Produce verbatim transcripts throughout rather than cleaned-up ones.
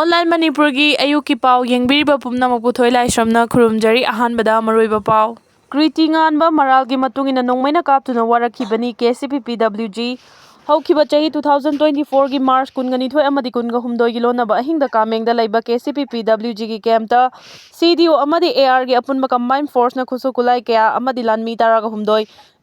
Online ꯃꯅꯤꯄꯨꯔꯒꯤ ꯑꯌꯨꯛꯀꯤ ꯄꯥꯎ ꯌꯦꯡꯕꯤꯔꯤꯕ ꯄꯨꯝꯅꯃꯛꯄꯨ ꯊꯣꯏ ꯂꯥꯏꯁ꯭ꯔꯝꯅ ꯈꯨꯔꯨꯝꯖꯔꯤ꯫ ꯑꯍꯥꯟꯕꯗ ꯃꯔꯨꯑꯣꯏꯕ ꯄꯥꯎ꯫ ꯀ꯭ꯔꯤꯇꯤ ꯉꯥꯟꯕ ꯃꯔꯥꯜꯒꯤ ꯃꯇꯨꯡ ꯏꯟꯅ ꯅꯣꯡꯃꯩꯅ ꯀꯥꯞꯇꯨꯅ ꯋꯥꯔꯛꯈꯤꯕꯅꯤ ꯀꯦ ꯁꯤ ꯄꯤ ꯄꯤ ꯗꯕ꯭ꯂꯤꯎ ꯖꯤ꯫ ꯍꯧꯈꯤꯕ ꯆꯍꯤ two thousand twenty fourꯒꯤ ꯃꯥꯔꯆ ꯀꯨꯟꯒ ꯅꯤꯊꯣꯏ ꯑꯃꯗꯤ ꯀꯨꯟꯒ ꯍꯨꯝꯗꯣꯏꯒꯤ ꯂꯣꯟꯅꯕ ꯑꯍꯤꯡꯗ ꯀꯥꯃꯦꯡꯗ ꯂꯩꯕ ꯀꯦ ꯁꯤ ꯄꯤ ꯄꯤ ꯗꯕ꯭ꯂꯤꯎ ꯖꯤꯒꯤ ꯀꯦꯝꯞꯇ ꯁꯤ ꯗꯤ ꯑꯣ ꯑꯃꯗꯤ ꯑꯦ ꯑꯥꯔꯒꯤ ꯑꯄꯨꯟꯕ ꯀꯝꯕꯥꯏꯟ ꯐꯣꯔꯁꯅ ꯈꯨꯠꯁꯨ ꯈꯨꯠꯂꯥꯏ ꯀꯌꯥ ꯑꯃꯗꯤ ꯂꯥꯟꯃꯤ ꯇꯔꯥꯒ ꯍꯨꯝꯗꯣꯏ,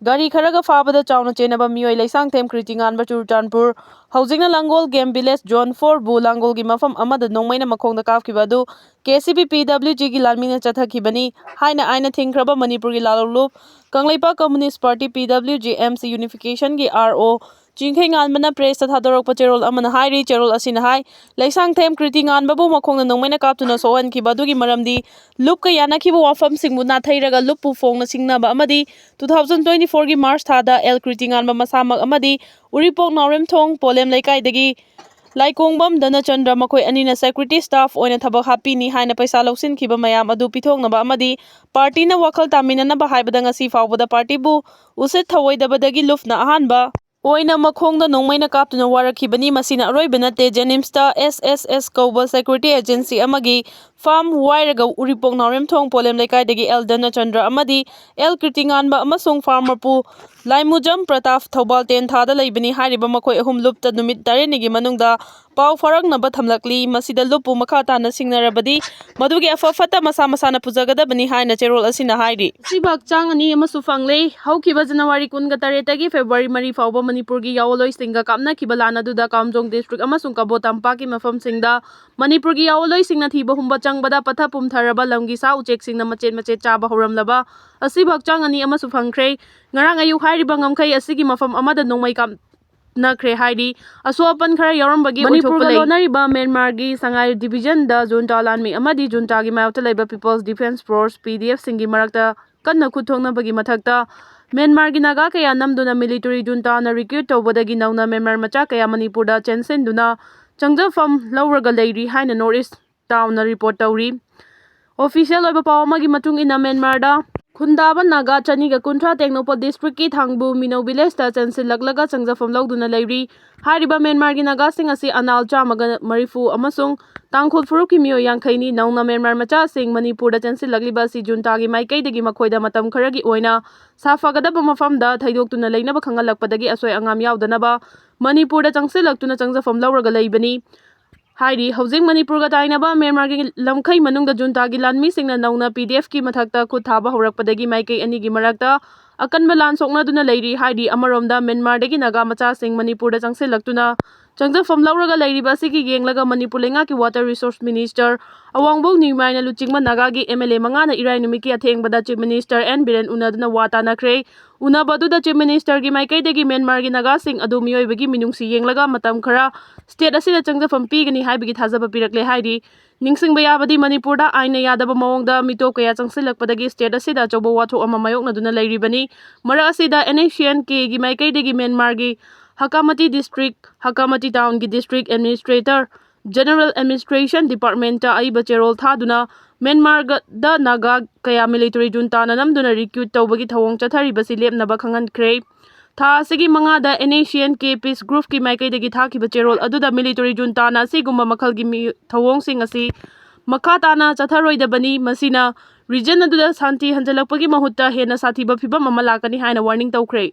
ꯒꯥꯔꯤ ꯈꯔꯒ ꯐꯥꯕꯗ ꯆꯥꯎꯅ ꯆꯦꯟꯅꯕ ꯃꯤꯑꯣꯏ ꯂꯩꯁꯥꯡꯊꯦꯝ ꯀ꯭ꯔꯤꯇꯤ ꯉꯥꯟꯕ ꯆꯨꯔꯆꯥꯟꯄꯨꯔ, ꯍꯧꯖꯤꯛꯅ ꯂꯥꯡꯒꯣꯜ ꯒꯦꯝ ꯚꯤꯂꯦꯖ ꯖꯣꯟ ꯐꯣꯔꯕꯨ ꯂꯥꯡꯒꯣꯜꯒꯤ ꯃꯐꯝ ꯑꯃꯗ ꯅꯣꯡꯃꯩꯅ ꯃꯈꯣꯡꯗ ꯀꯥꯞꯈꯤꯕ ꯑꯗꯨ ꯀꯦ ꯁꯤ ꯄꯤ ꯄꯤ ꯗꯕ꯭ꯂꯤꯎ ꯖꯤꯒꯤ ꯂꯥꯟꯃꯤꯅ ꯆꯠꯊꯈꯤꯕꯅꯤ ꯍꯥꯏꯅ ꯑꯥꯏꯟꯅ ꯊꯤꯡꯈ꯭ꯔꯕ ꯃꯅꯤꯄꯨꯔꯒꯤ ꯂꯥꯂꯣꯡꯂꯨꯞ Kangleipak communist party, P W G M C ꯌꯨꯅꯤꯐꯤꯀꯦꯁꯟꯒꯤ ꯑꯥꯔ ꯑꯣ ꯆꯤꯡꯈꯩ ꯉꯥꯟꯕꯅ ꯄ꯭ꯔꯦꯁꯇ ꯊꯥꯗꯣꯔꯛꯄ ꯆꯦꯔꯣꯜ ꯑꯃꯅ ꯍꯥꯏꯔꯤ꯫ ꯆꯦꯔꯣꯜ ꯑꯁꯤꯅ ꯍꯥꯏ, ꯂꯩꯁꯥꯡꯊꯦꯝ ꯀ꯭ꯔꯤꯇꯤ ꯉꯥꯟꯕꯕꯨ ꯃꯈꯣꯡꯅ ꯅꯣꯡꯃꯩꯅ ꯀꯥꯞꯇꯨꯅ ꯁꯣꯛꯍꯟꯈꯤꯕ ꯑꯗꯨꯒꯤ ꯃꯔꯝꯗꯤ ꯂꯨꯞꯀ ꯌꯥꯅꯈꯤꯕ ꯋꯥꯐꯝꯁꯤꯡꯕꯨ ꯅꯥꯊꯩꯔꯒ ꯂꯨꯞꯄꯨ ꯐꯣꯡꯅ ꯁꯤꯡꯅꯕ ꯑꯃꯗꯤ two thousand twenty fourꯒꯤ ꯃꯥꯔꯆ ꯊꯥꯗ ꯑꯦꯜ ꯀ꯭ꯔꯤꯇꯤ ꯉꯥꯟꯕ ꯃꯁꯥꯃꯛ ꯑꯃꯗꯤ ꯎꯔꯤꯄꯣꯛ ꯅꯥꯎꯔꯦꯝꯊꯣꯡ ꯄꯣꯂꯦꯝ ꯂꯩꯀꯥꯏꯗꯒꯤ ꯂꯥꯏꯀꯣꯡꯕꯝ ꯙꯅꯆꯟꯗ꯭ꯔ ꯃꯈꯣꯏ ꯑꯅꯤꯅ ꯁꯦꯀ꯭ꯌꯨꯔꯤꯇꯤ ꯁ꯭ꯇꯥꯐ ꯑꯣꯏꯅ ꯊꯕꯛ ꯍꯥꯞꯄꯤꯅꯤ ꯍꯥꯏꯅ ꯄꯩꯁꯥ ꯂꯧꯁꯤꯟꯈꯤꯕ ꯃꯌꯥꯝ ꯑꯗꯨ ꯄꯤꯊꯣꯛꯅꯕ ꯑꯃꯗꯤ ꯄꯥꯔꯇꯤꯅ ꯋꯥꯈꯜ ꯇꯥꯃꯤꯟꯅꯅꯕ ꯍꯥꯏꯕꯗ ꯉꯁꯤ ꯐꯥꯎꯕꯗ ꯄꯥꯔꯇꯤꯕꯨ ꯎꯁꯤꯠ ꯊꯧꯑꯣꯏꯗꯕꯗꯒꯤ ꯂꯨꯞꯅ ꯑꯍꯥꯟꯕ ꯑꯣꯏꯅ ꯃꯈꯣꯡꯗ ꯅꯣꯡꯃꯩꯅ ꯀꯥꯞꯇꯨꯅ ꯋꯥꯔꯛꯈꯤꯕꯅꯤ꯫ ꯃꯁꯤꯅ ꯑꯔꯣꯏꯕ ꯅꯠꯇꯦ꯫ ꯖꯦꯅꯤꯝꯁꯇ ꯑꯦꯁ ꯑꯦꯁ ꯑꯦꯁ ꯀꯧꯕ ꯁꯦꯀ꯭ꯌꯨꯔꯤꯇꯤ ꯑꯦꯖꯦꯟꯁꯤ ꯑꯃꯒꯤ ꯐꯥꯔꯝ ꯋꯥꯏꯔꯒ ꯎꯔꯤꯄꯣꯛ ꯅꯥꯎꯔꯦꯝꯊꯣꯡ ꯄꯣꯂꯦꯝ ꯂꯩꯀꯥꯏꯗꯒꯤ ꯑꯦꯜ ꯙꯅꯆꯟꯗ꯭ꯔ ꯑꯃꯗꯤ ꯑꯦꯜ ꯀ꯭ꯔꯤꯇꯤꯉꯥꯟꯕ ꯑꯃꯁꯨꯡ ꯐꯥꯔꯝ ꯃꯄꯨ ꯂꯥꯏꯃꯨꯖꯝ ꯄ꯭ꯔꯇꯥꯞ ꯊꯧꯕꯥꯜ ꯇꯦꯟꯊꯥꯗ ꯂꯩꯕꯅꯤ꯫ ꯍꯥꯏꯔꯤꯕ ꯃꯈꯣꯏ ꯑꯍꯨꯝ ꯂꯨꯞꯇ ꯅꯨꯃꯤꯠ ꯇꯔꯦꯠꯅꯤꯒꯤ ꯃꯅꯨꯡꯗ ꯄꯥꯎ ꯐꯥꯎꯔꯛꯅꯕ ꯊꯝꯂꯛꯂꯤ꯫ ꯃꯁꯤꯗ ꯂꯨꯞꯄꯨ ꯃꯈꯥ ꯇꯥꯅ ꯁꯤꯡꯅꯔꯕꯗꯤ ꯃꯗꯨꯒꯤ ꯑꯐ ꯐꯠꯇ ꯃꯁꯥ ꯃꯁꯥꯅ ꯄꯨꯖꯒꯗꯕꯅꯤ ꯍꯥꯏꯅ ꯆꯦꯔꯣꯜ ꯑꯁꯤꯅ ꯍꯥꯏꯔꯤ꯫ ꯑꯁꯤꯕ ꯍꯛꯆꯥꯡ ꯑꯅꯤ ꯑꯃꯁꯨ ꯐꯪꯂꯦ꯫ ꯍꯧꯈꯤꯕ ꯖꯅꯋꯥꯔꯤ ꯀꯨꯟꯒ ꯇꯔꯦꯠꯇꯒꯤ ꯐꯦꯕ꯭ꯔꯨꯋꯥꯔꯤ ꯃꯔꯤ ꯐꯥꯎꯕ ꯃꯅꯤꯄꯨꯔꯒꯤ ꯌꯥꯑꯣꯟꯂꯣꯏꯁꯤꯡꯒ ꯀꯥꯞꯅꯈꯤꯕ ꯂꯥꯟ ꯑꯗꯨꯗ ꯀꯥꯝꯖꯣꯡ ꯗꯤꯁꯇ꯭ꯔꯤꯛ ꯑꯃꯁꯨꯡ ꯀꯕꯣ ꯇꯝꯄꯥꯛꯀꯤ ꯃꯐꯝꯁꯤꯡꯗ ꯃꯅꯤꯄꯨꯔꯒꯤ ꯌꯥꯑꯣꯟꯂꯣꯏꯁꯤꯡꯅ ꯊꯤꯕ ꯍꯨꯝꯕ ꯆꯪꯕꯗ ꯄꯠꯊ ꯄꯨꯝꯊꯔꯕ ꯂꯝꯒꯤ ꯁꯥ ꯎꯆꯦꯛꯁꯤꯡꯅ ꯃꯆꯦꯠ ꯃꯆꯦꯠ ꯆꯥꯕ ꯍꯧꯔꯝꯂꯕ ꯑꯁꯤꯕ ꯍꯛꯆꯥꯡ ꯑꯅꯤ ꯑꯃꯁꯨ ꯐꯪꯈ꯭ꯔꯦ꯫ ꯉꯔꯥꯡ ꯑꯌꯨꯛ ꯍꯥꯏꯔꯤꯕ ꯉꯝꯈꯩ ꯑꯁꯤꯒꯤ ꯃꯐꯝ ꯑꯃꯗ ꯅꯣꯡꯃꯩ ꯀꯥꯞ ꯅꯈ꯭ꯔꯦ ꯍꯥꯏꯔꯤ꯫ ꯑꯁꯣꯛ ꯑꯄꯟ ꯈꯔ ꯌꯥꯎꯔꯝꯕꯒꯤ ꯃꯅꯤꯄꯨꯔꯒ ꯑꯣꯏꯊꯣꯛꯄ ꯂꯩ꯫ ꯂꯣꯟꯅꯔꯤꯕ ꯃ꯭ꯌꯥꯟꯃꯥꯔꯒꯤ ꯁꯉꯥꯏ ꯗꯤꯕꯤꯖꯟꯗ ꯖꯨꯟꯇꯥ ꯂꯥꯟꯃꯤ ꯑꯃꯗꯤ ꯖꯨꯟꯇꯥꯒꯤ ꯃꯥꯌꯣꯛꯇ ꯂꯩꯕ ꯄꯤꯄꯜꯁ ꯗꯤꯐꯦꯟꯁ ꯐꯣꯔꯁ, ꯄꯤ ꯗꯤ ꯑꯦꯐ, ꯁꯤꯡꯒꯤ ꯃꯔꯛꯇ ꯀꯟꯅ ꯈꯨꯠ ꯊꯣꯛꯅꯕꯒꯤ ꯃꯊꯛꯇ ꯃ꯭ꯌꯥꯟꯃꯥꯔꯒꯤ ꯅꯥꯒꯥ ꯀꯌꯥ ꯅꯝꯗꯨꯅ ꯃꯤꯂꯤꯇꯔꯤ ꯖꯨꯟꯇꯥꯅ ꯔꯤꯀ꯭ꯔꯨꯠ ꯇꯧꯕꯗꯒꯤ ꯅꯧꯅ ꯃ꯭ꯌꯥꯟꯃꯥꯔ ꯃꯆꯥ ꯀꯌꯥ ꯃꯅꯤꯄꯨꯔꯗ ꯆꯦꯟꯁꯤꯟꯗꯨꯅ ꯆꯪꯖꯐꯝ ꯂꯧꯔꯒ ꯂꯩꯔꯤ ꯍꯥꯏꯅ ꯅꯣꯔꯠ ꯏꯁ ꯇꯥꯎꯟꯅ ꯔꯤꯄꯣꯔꯠ ꯇꯧꯔꯤ꯫ ꯑꯣꯐꯤꯁꯤꯌꯦꯜ ꯑꯣꯏꯕ ꯄꯥꯎ ꯑꯃꯒꯤ ꯃꯇꯨꯡ ꯏꯟꯅ ꯃ꯭ꯌꯥꯟꯃꯥꯔꯗ ꯈꯨꯟꯗꯥꯕ ꯅꯥꯒꯥ ꯆꯅꯤꯒ ꯀꯨꯟꯊ꯭ꯔꯥ ꯇꯦꯡꯅꯧꯄꯜ ꯗꯤꯁꯇ꯭ꯔꯤꯛꯀꯤ ꯊꯥꯡꯕꯨ ꯃꯤꯅꯧ ꯚꯤꯂꯦꯖꯇ ꯆꯦꯟꯁꯤꯜꯂꯛꯂꯒ ꯆꯪꯖꯐꯝ ꯂꯧꯗꯨꯅ ꯂꯩꯔꯤ꯫ ꯍꯥꯏꯔꯤꯕ ꯃ꯭ꯌꯥꯟꯃꯥꯔꯒꯤ ꯅꯥꯒꯥꯁꯤꯡ ꯑꯁꯤ ꯑꯅꯥꯜ ꯆꯥꯝꯃꯒ ꯃꯔꯤꯐꯨ ꯑꯃꯁꯨꯡ ꯇꯥꯡꯈꯨꯜ ꯐꯨꯔꯨꯞꯀꯤ ꯃꯤꯑꯣꯏ ꯌꯥꯡꯈꯩꯅꯤ꯫ ꯅꯧꯅ ꯃ꯭ꯌꯥꯟꯃꯥꯔ ꯃꯆꯥꯁꯤꯡ ꯃꯅꯤꯄꯨꯔꯗ ꯆꯦꯟꯁꯤꯜꯂꯛꯂꯤꯕ ꯑꯁꯤ ꯖꯨꯟꯇꯥꯒꯤ ꯃꯥꯏꯀꯩꯗꯒꯤ ꯃꯈꯣꯏꯗ ꯃꯇꯝ ꯈꯔꯒꯤ ꯑꯣꯏꯅ ꯁꯥꯐꯒꯗꯕ ꯃꯐꯝꯗ ꯊꯩꯗꯣꯛꯇꯨꯅ ꯂꯩꯅꯕ ꯈꯪꯍꯜꯂꯛꯄꯗꯒꯤ ꯑꯁꯣꯏ ꯑꯉꯥꯝ ꯌꯥꯎꯗꯅꯕ ꯃꯅꯤꯄꯨꯔꯗ ꯆꯪꯁꯤꯜꯂꯛꯇꯨꯅ ꯆꯪꯖꯐꯝ ꯂꯧꯔꯒ ꯂꯩꯕꯅꯤ꯫ ꯍꯥꯏꯔꯤ, ꯍꯧꯖꯤꯛ ꯃꯅꯤꯄꯨꯔꯒ ꯇꯥꯏꯅꯕ ꯃ꯭ꯌꯥꯟꯃꯥꯔꯒꯤ ꯂꯝꯈꯩ ꯃꯅꯨꯡꯗ ꯖꯨꯟꯇꯥꯒꯤ ꯂꯥꯟꯃꯤꯁꯤꯡꯅ ꯅꯧꯅ ꯄꯤ ꯗꯤ ꯑꯦꯐꯀꯤ ꯃꯊꯛꯇ ꯈꯨꯠ ꯊꯥꯕ ꯍꯧꯔꯛꯄꯗꯒꯤ ꯃꯥꯏꯀꯩ ꯑꯅꯤꯒꯤ ꯃꯔꯛꯇ ꯑꯀꯟꯕ ꯂꯥꯟ ꯁꯣꯛꯅꯗꯨꯅ ꯂꯩꯔꯤ꯫ ꯍꯥꯏꯔꯤ, ꯑꯃꯔꯣꯝꯗ ꯃ꯭ꯌꯥꯟꯃꯥꯔꯗꯒꯤ ꯅꯥꯒꯥ ꯃꯆꯥꯁꯤꯡ ꯃꯅꯤꯄꯨꯔꯗ ꯆꯪꯁꯤꯜꯂꯛꯇꯨꯅ ꯆꯪꯖꯐꯝ ꯂꯧꯔꯒ ꯂꯩꯔꯤꯕ ꯑꯁꯤꯒꯤ ꯌꯦꯡꯂꯒ ꯃꯅꯤꯄꯨꯔ ꯂꯩꯉꯥꯛꯀꯤ ꯋꯥꯇꯔ ꯔꯤꯁꯣꯔꯁ ꯃꯤꯅꯤꯁꯇꯔ ꯑꯋꯥꯡꯕꯧ ꯅꯤꯎꯃꯥꯏꯅ ꯂꯨꯆꯤꯡꯕ ꯅꯥꯒꯥꯒꯤ ꯑꯦꯝ ꯑꯦꯜ ꯑꯦ ꯃꯉꯥꯅ ꯏꯔꯥꯏ ꯅꯨꯃꯤꯠꯀꯤ ꯑꯊꯦꯡꯕꯗ ꯆꯤꯐ ꯃꯤꯅꯤꯁꯇꯔ ꯑꯦꯟ ꯕꯤꯔꯦꯟ ꯎꯅꯗꯨꯅ ꯋꯥ ꯇꯥꯅꯈ꯭ꯔꯦ꯫ ꯎꯅꯕ ꯑꯗꯨꯗ ꯆꯤꯐ ꯃꯤꯅꯤꯁꯇꯔꯒꯤ ꯃꯥꯏꯀꯩꯗꯒꯤ ꯃ꯭ꯌꯥꯟꯃꯥꯔꯒꯤ ꯅꯥꯒꯥꯁꯤꯡ ꯑꯗꯨ ꯃꯤꯑꯣꯏꯕꯒꯤ ꯃꯤꯅꯨꯡꯁꯤ ꯌꯦꯡꯂꯒ ꯃꯇꯝ ꯈꯔ ꯁ꯭ꯇꯦꯠ ꯑꯁꯤꯗ ꯆꯪꯖꯐꯝ ꯄꯤꯒꯅꯤ ꯍꯥꯏꯕꯒꯤ ꯊꯥꯖꯕ ꯄꯤꯔꯛꯂꯦ꯫ ꯍꯥꯏꯔꯤ, ꯅꯤꯡꯁꯤꯡꯕ ꯌꯥꯕꯗꯤ ꯃꯅꯤꯄꯨꯔꯗ ꯑꯥꯏꯟꯅ ꯌꯥꯗꯕ ꯃꯑꯣꯡꯗ ꯃꯤꯇꯣꯞ ꯀꯌꯥ ꯆꯪꯁꯤꯜꯂꯛꯄꯗꯒꯤ ꯁ꯭ꯇꯦꯠ ꯑꯁꯤꯗ ꯑꯆꯧꯕ ꯋꯥꯊꯣꯛ ꯑꯃ ꯃꯥꯌꯣꯛꯅꯗꯨꯅ ꯂꯩꯔꯤꯕꯅꯤ꯫ ꯃꯔꯛ ꯑꯁꯤꯗ ꯑꯦꯟ ꯑꯩꯆ ꯁꯤ ꯑꯦꯟ ꯀꯦꯒꯤ ꯃꯥꯏꯀꯩꯗꯒꯤ ꯃ꯭ꯌꯥꯟꯃꯥꯔꯒꯤ ꯍꯀꯥꯃꯇꯤ ꯗꯤꯁꯇ꯭ꯔꯤꯛ, ꯍꯀꯥꯃꯇꯤ ꯇꯥꯎꯟꯒꯤ district administrator, general administration department ꯑꯏꯕ ꯆꯦꯔꯣꯜ ꯊꯥꯗꯨꯅ ꯃ꯭ꯌꯥꯟꯃꯥꯔꯗ ꯅꯥꯒꯥ ꯀꯌꯥ ꯃꯤꯂꯤꯇꯔꯤ ꯖꯨꯟꯇꯥꯅ ꯅꯝꯗꯨꯅ ꯔꯤꯀ꯭ꯔꯨꯠ ꯇꯧꯕꯒꯤ ꯊꯧꯑꯣꯡ ꯆꯠꯊꯔꯤꯕꯁꯤ ꯂꯦꯞꯅꯕ ꯈꯪꯍꯟꯈ꯭ꯔꯦ꯫ ꯊꯥ ꯑꯁꯤꯒꯤ ꯃꯉꯥꯗ N H C N K P ꯒ꯭ꯔꯨꯞꯀꯤ ꯃꯥꯏꯀꯩꯗꯒꯤ ꯊꯥꯈꯤꯕ ꯆꯦꯔꯣꯜ ꯑꯗꯨꯗ ꯃꯤꯂꯤꯇꯔꯤ ꯖꯨꯟꯇꯥꯅ ꯑꯁꯤꯒꯨꯝꯕ ꯃꯈꯜꯒꯤ ꯃꯤ-, ꯊꯧꯑꯣꯡꯁꯤꯡ ꯑꯁꯤ ꯃꯈꯥ ꯇꯥꯅ ꯆꯠꯊꯔꯣꯏꯗꯕꯅꯤ꯫ ꯃꯁꯤꯅ ꯔꯤꯖꯟ ꯑꯗꯨꯗ ꯁꯥꯟꯇꯤ ꯍꯟꯖꯤꯜꯂꯛꯄꯒꯤ ꯃꯍꯨꯠꯇ ꯍꯦꯟꯅ ꯁꯥꯊꯤꯕ ꯐꯤꯚꯝ ꯑꯃ ꯂꯥꯛꯀꯅꯤ ꯍꯥꯏꯅ ꯋꯥꯔꯅꯤꯡ ꯇꯧꯈ꯭ꯔꯦ꯫